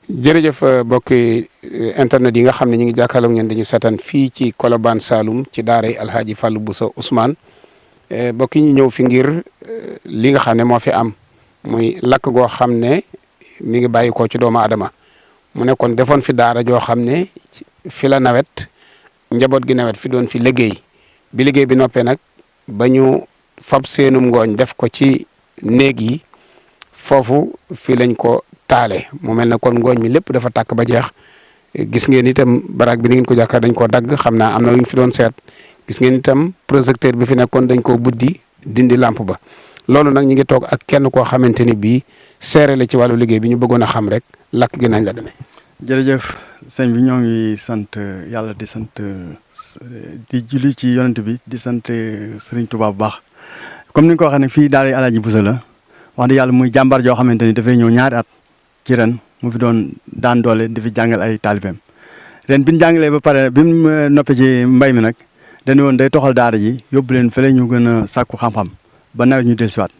jërëjëf mbokki internet yi nga xam ne ñu ngi jàkkaarloog ngeen dañu seetaan fii ci Colobane Saloum ci daaray Alhaji Fallou Bousso Ousmane mbokk yi ñu ñëw fi ngir li nga xam ne moo fi am muy lakk goo xam ne mi ngi bàyyi ko ci doomu aadama mu ne kon defoon fi daara joo xam ne fi la nawet njaboot gi nawet fi doon fi liggéey bi liggéey bi noppee nag ba ñu fab seenum ngooñ def ko ci néeg yi foofu fi lañ ko taale mu mel ne kon ngooñ mi lépp dafa tàkk ba jeex gis ngeen itam baraag bi ni ngeen ko jàkkaar dañ koo dagg xam naa am na lu ñu fi doon seet gis ngeen itam projecteur bi fi nekkoon dañ koo buddi dindi lampe ba loolu nag ñu ngi toog ak kenn koo xamante ni bii seere la ci wàllu liggéey bi ñu bëggoon a xam rek lakk gi nañ la demee. jërëjëf sëñ bi ñoo ngi sant yàlla di sant di julli ci yonent bi di sant Serigne Touba bu baax comme ni nga ko waxee nag fii daara Alhaji Bousso la wax dëgg yàlla muy jàmbar joo xamante ni dafay ñëw ñaari at ci ren mu fi doon daan doole di fi jàngal ay taalibeem ren bi ñu jàngalee ba pare bi mu noppee ci mbay mi nag dañu woon day toxal daara ji yóbbu leen fële ñu gën a sàkku xam-xam ba nawet ñu dellusiwaat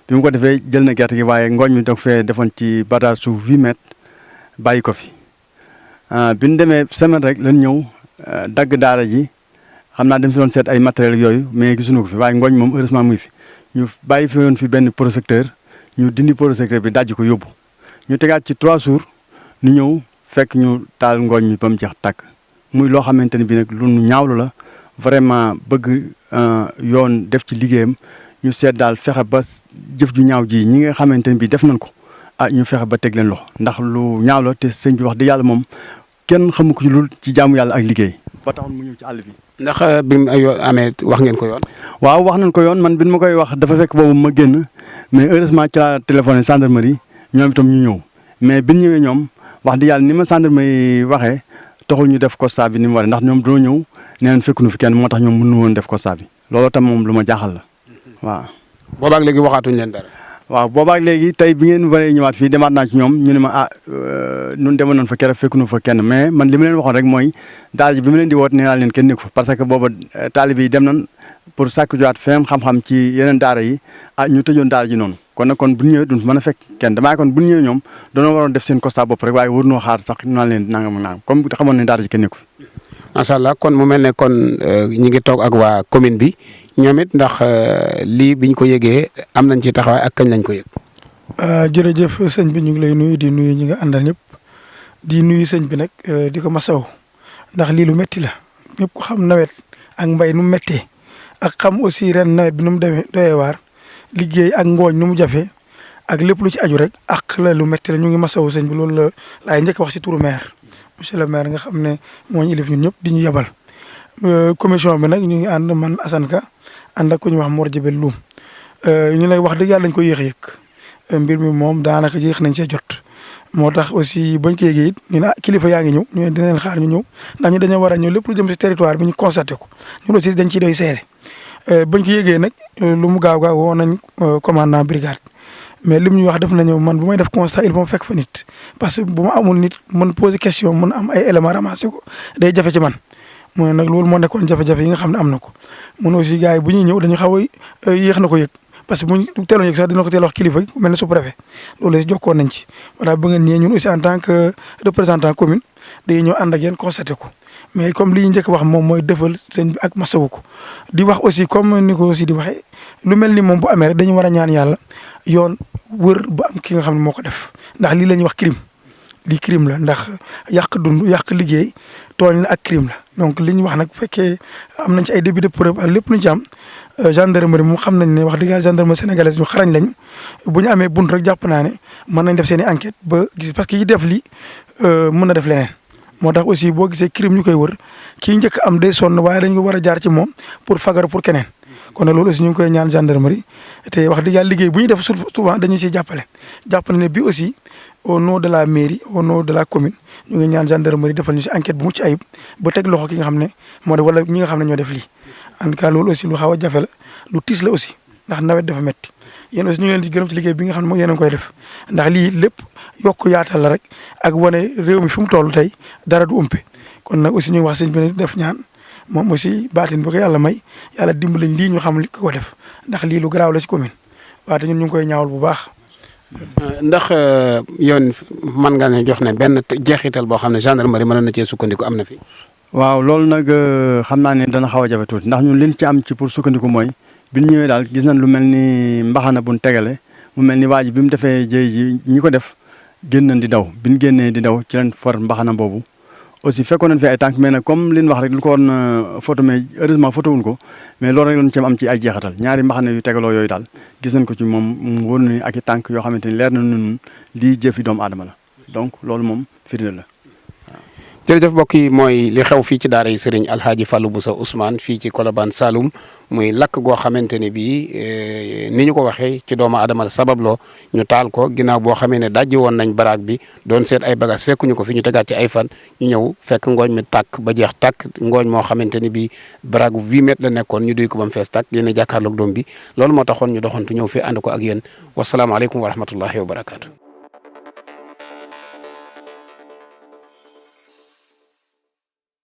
bi mu ko defee jël na gerte gi waaye ngooñ mi doog fee defoon ci bataar suuf 8 mètres bàyyi ko fi bi ñu demee semaine rek lan ñëw dagg daara ji xam naa dañ fi doon seet ay matériel yooyu mais gisuñu ko fi waaye ngooñ moom heureusement muy fi ñu bàyyi fi woon fi benn projecteur ñu dindi projecteur bi dajji ko yóbbu ñu tegaat ci 3 jours ñu ñëw fekk ñu taal ngooñ mi ba mu jeex tàkk muy loo xamante ni bi nag lu ñaawlu la vraiment bëgg yoon def ci liggéeyam ñu seet daal fexe ba jëf ju ñaaw ji ñi nga xamante ni bi def nañ ko ñu fexe ba teg leen loxo ndax lu ñaaw la te sëñ bi wax di yàlla moom kenn xamu ko ci lu ci jaamu yàlla ak liggéey ba taxoon mu ñëw ci àll bi. ndax bi mu amee wax ngeen ko yoon. waaw wax nañ ko yoon man bi ma koy wax dafa fekk boobu ma génn mais heureusement ci la téléphoné gendarmerie ñoom itam ñu ñëw mais bi ñu ñëwee ñoom wax di yàlla ni ma gendarmerie waxee taxul ñu def constat bi ni mu waree ndax ñoom doo ñëw nee nañ fekk nu fi kenn moo tax ñoom mënu woon def constat bi loolu tam moom lu ma jaaxal la waaw. boobaag léegi waxaatuñ leen dara. waaw boobaag léegi tey bi ngeen waree ñëwaat fii demaat naa ci ñoom ñu ne ma ñun demoon nañ fa keroog fekk nu fa kenn mais man li ma leen waxoon rek mooy daara ji bi ma leen di woot nee naa leen kenn nekku fa parce que booba taalib yi dem nañ pour sàkku jowaat feneen xam-xam ci yeneen daara yi ñu tëjoon daara ji noonu kon nag kon bu ñu ñëwee duñ mën a fekk kenn damaa kon bu ñu ñëwee ñoom dañoo waroon def seen constat bopp rek waaye war noo xaar sax naan leen nangam ak nangam comme xamoon ne daara ji kenn nekku fi. macha allah kon mu mel ne kon ñi ngi toog ak waa commune bi ñoom it ndax lii biñ ko yëgee am nañ ci taxawaay ak kañ lañ ko yëg. jërëjëf sëñ bi ñu ngi lay nuyu di nuyu ñi nga àndal ñëpp di nuyu sëñ bi nag di ko masaw ndax lii lu métti la ñëpp ko xam nawet ak mbay nu mu méttee ak xam aussi ren nawet bi nu mu demee doyee waar liggéey ak ngooñ nu mu jafe ak lépp lu ci aju rek ak la lu métti la ñu ngi masaw sëñ bi loolu la laay njëkk wax si turu maire monsieur le maire nga xam ne moo ñu ilif ñun ñëpp di ñu yebal commission bi nag ñu ngi ànd man Assane Ka ànd ak ku ñu wax Mor Jabel Loum ñu lay wax dëgg yàlla dañ ko yéex a yëg mbir mi moom daanaka yéex nañ see jot moo tax aussi bañ ko yëgee it ñu ne kilifa yaa ngi ñëw ñu ne dinañ xaar ñu ñëw ndax ñu dañoo war a ñëw lépp lu jëm si territoire bi ñu constaté ko ñun aussi dañ ciy doy seere bañ ko yëgee nag lu mu gaaw gaaw woo nañ commandant brigade mais lim ñu wax def nañu man bu may def constat il faut fekk fa nit parce que bu ma amul nit mën poser question mën am ay éléments ramassé ko day jafe ci man mu ne nag loolu moo nekkoon jafe-jafe yi nga xam ne am na ko mun aussi gars yi bu ñuy ñëw dañu xaw a yéex na ko yëg parce que buñ teeloon yëg sax dina ko teel wax kilifa ku mel ne sous-préfet loolu jokkoon nañ ci voilà ba ngeen ñëwee ñun aussi en tant que représentant commune day ñëw ànd ak yéen constaté ko mais comme li ñu njëkk wax moom mooy defal sëñ bi ak masawu ko di wax aussi comme ni ko aussi di waxee lu mel ni moom bu amee rek dañu war a ñaan yàlla yoon wër ba am ki nga xam ne moo ko def ndax lii la ñuy wax crime lii crime la ndax yàq dund yàq liggéey tooñ la ak crime la donc li ñu wax nag bu fekkee am nañ ci ay début de preuve ak lépp lu ñu ci am gendarmerie moom xam nañ ne wax dëgg yàlla gendarmerie sénégalaise ñu xarañ lañ bu ñu amee bunt rek jàpp naa ne mën nañ def seen i enquête ba gis parce que yi def lii mën na def leneen moo tax aussi boo gisee crime ñu koy wër kii njëkk am day sonn waaye dañ ko war a jaar ci moom pour fagaru pour keneen kon nag loolu aussi ñu ngi koy ñaan gendarmerie te wax dëgg yàlla liggéey bu ñuy def souvent dañu ciy jàppale jàpp na ne bii aussi au nom de la mairie au nom de la commune ñu ngi ñaan gendarmerie defal ñu si enquête bu mucc ayib ba teg loxo ki nga xam ne moo de wala ñi nga xam ne ñoo def lii en tout cas loolu aussi lu xaw a jafe la lu tiis la aussi ndax nawet dafa métti yéen aussi ñu ngi leen di gërëm ci liggéey bi nga xam ne moom yéen a ngi koy def ndax lii lépp yokk yaatal la rek ak wane réew mi fi mu toll tey dara du umpe kon nag aussi ñu ngi wax sëñ bi def ñaan moom aussi baatin bi ko yàlla may yàlla dimbali lii ñu xam li ko def ndax lii lu garaaw la ci commune waaye te ñun ñu ngi koy ñaawal bu baax ndax yoon mën nga ne jox ne benn jeexital boo xam ne gendarmerie mënoon na cee sukkandiku am na fi. waaw loolu nag xam naa ne dana xaw a jafe tuuti ndax ñun liñ ci am ci pour sukkandiku mooy bi ñu ñëwee daal gis nañ lu mel ni mbaxana buñ tegale mu mel ni waa ji bi mu defee jëy ji ñi ko def génn nañ di daw bi ñu génnee di daw ci leen for mbaxana boobu aussi fekkoon nañ fi ay tànk mais nag comme li ñu wax rek lu ko woon photo mais heureusement photo wuñ ko mais loolu rek lañ ci am ci ay jeexatal ñaari mbaxana yu tegaloo yooyu daal gis nañ ko ci moom mu wóor na ni ak i tànk yoo xamante ni leer na nun lii jëfi doomu aadama la donc loolu moom firnde la. jërëjëf mbokk yi mooy li xew fii ci daara yi Serigne Alhaji Fallou Bousso Ousmane fii ci Colobane Saloum muy lakk goo xamante ne bii ni ñu ko waxee ci doomu aadama la sababloo ñu taal ko ginnaaw boo xamee ne dajji woon nañ baraag bi doon seet ay bagage fekkuñu ko fi ñu tegaat ci ay fan ñu ñëw fekk ngooñ mi tàkk ba jeex tàkk ngooñ moo xamante ne bii baraagu 8 mètres la nekkoon ñu duy ko ba mu fees tàkk yéen a jàkkaarloog doom bi loolu moo taxoon ñu doxantu ñëw fi ànd ko ak yéen wasalaamaaleykum wa rahmatullahi wa barakaatu.